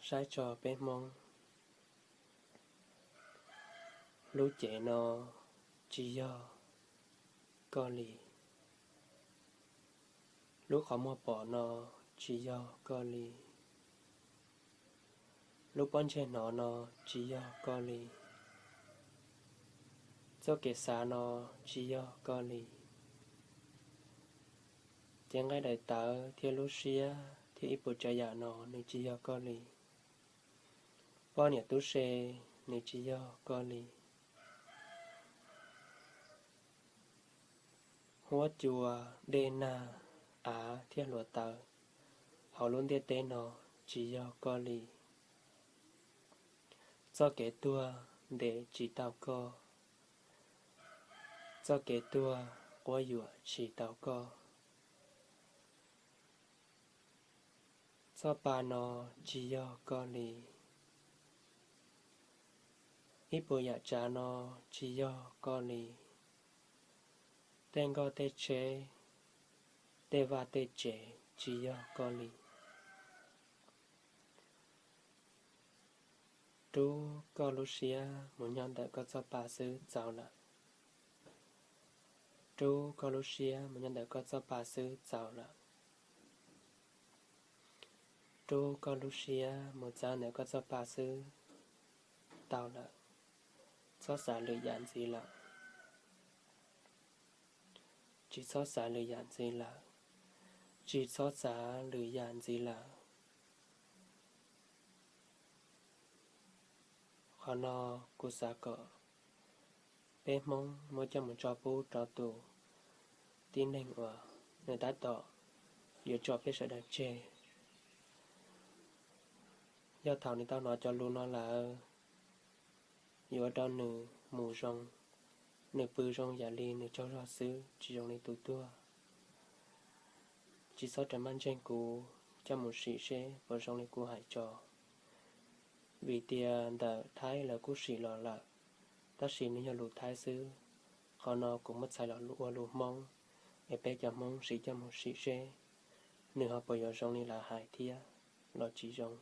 Saib tso peb Hmoob, lub cev no tsis yog koj li. Lub qhov muag pom no tsis yog koj li. Lub pob ntseg hnov no tsis yog koj li. Txoj kev xav no tsis yog koj li. Cev nqaij daim tawv thiab lub siab thiab ib puas tsav yam no nws tsis yog koj li. Poj niam tub se nws tsis yog koj li. Huab cua, dej nag, av thiab hluav taws hauv lub ntiaj teb no tsis yog koj li. Txoj kev tuag ntes tsis tau koj. Txoj kev tuag quab yuam tsis tau koj. Txoj pa no tsis yog koj li. Ib puas yam tsav no tsis yog koj li. Tej nkoj tej tsheb, tej vaj tej tsev tsis yog koj li. Rub koj lub siab mus nyob ntawm koj txoj pa xwb txaus lawm. Rub koj lub siab mus nyob ntawm koj txoj pa xwb txaus lawm. Rub koj lub siab mus txawb ntawm koj txoj pa xwb tau lawm. Txhob xav lwm yam ntxiv lawm. Tsis txhob xav lwm yam ntxiv lawm. Tsis txhob xav lwm yam ntxiv lawm. Qhov no kuv xav kom peb Hmoob muab coj mus tso pub rau tus tib neeg uas nws tab tom yuav tso peb sawv daws tseg. Yog thaum nws tau hnov cov lus no lawm, yuav ua rau nws mus zoo, nws pw zoo yam li nws tsaug zog xwb, tsis zoo li tus tuag. Tsis txhob rawm maj ntseeg kuv, coj mus sim seb puas zoo li kuv hais tso. Vim tias ntawm Thaib lawv kuj sim los lawm, tab sis nws yog lus Thaib xwb. Qhov no kuv muab txhais los ua lus Hmoob, es peb cov Hmoob sim coj mus sim seb nws ho puas yuav zoo li lawv hais thiab los tsis zoo.